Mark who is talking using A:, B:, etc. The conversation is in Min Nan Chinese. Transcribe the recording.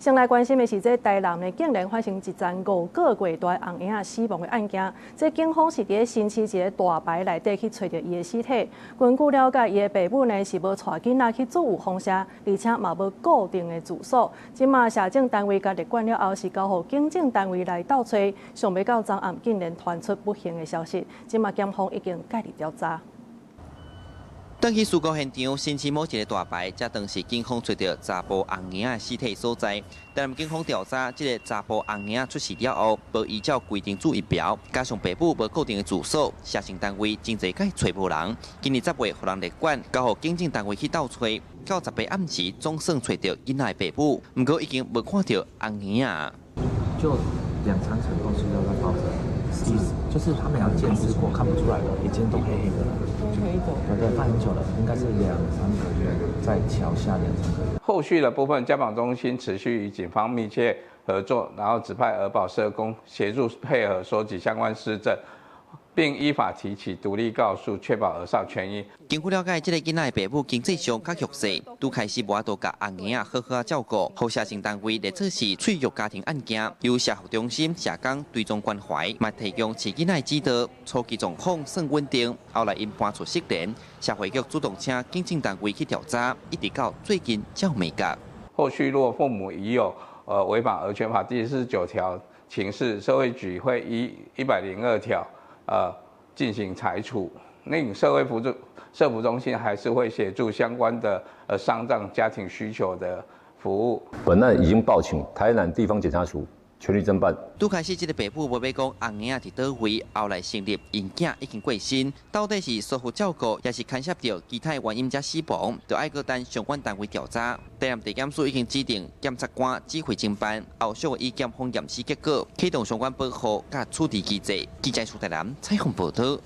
A: 先來關心的是，這台南呢竟然發生一欉5個月大尪嬰仔死亡的案件。這警方是佇新市一个大排內底去揣著伊的屍體。根據了解，伊的爸母呢是無帶囡仔去注有風社，而且嘛無固定的住所。這馬社政單位共列管了後，是交予警政單位來鬥揣。想袂到昨暗竟然傳出不幸的消息。這馬檢方已經介入調查。
B: 轉去事故現場，新市某一个大排，才當時警方揣著查埔尪嬰仔屍體所在。但警方調查，這个查埔尪嬰仔出世了後，無依照規定注疫苗，加上爸母無固定的住所，社政單位真濟擺揣無人。今年10月，予人列管，交予警政單位去鬥揣，到18暗時總算揣著囡仔的爸母，毋過已經無看著尪嬰仔。
C: 就兩三層都是要在包着，就是他們要鑑識過，看不出來了，已經都黑黑的了。
D: 黑的。
C: 對對，放很久了，應該是兩三個月，在橋下兩三個月。
E: 後續的部分，家訪中心持續與警方密切合作，然後指派兒保社工協助配合收集相關事證，並依法提起獨立告訴，確保兒少權益。
B: 根據了解，這个囡仔的爸母經濟上較弱勢，拄開始無法度共尪嬰仔好好照顧，予社政單位列做是脆弱家庭案件，由社福中心社工追蹤關懷，嘛提供飼囡仔的指導。初期狀況算穩定，後來𪜶搬厝失聯，社會局主動請警政單位去調查，一直到最近才有眉角。
E: 後續若父母疑有違反兒權法第49條情事，社會局會依102條進行裁處。另社會福助社福中心還是會協助相關的喪葬家庭需求的服務。
F: 本案已經報請台南地方檢察署全力偵辦。
B: 拄開始，這个爸母無欲講尪嬰仔佇佗位，後來承認𪜶囝已經過身，到底是疏忽照顧，抑是牽涉著其他原因才死亡，就愛閣等相關單位調查。台南地檢署已經指定檢察官指揮偵辦，後續以檢方驗屍結果，啟動相關保護佮處置機制。記者蘇台南採訪報導。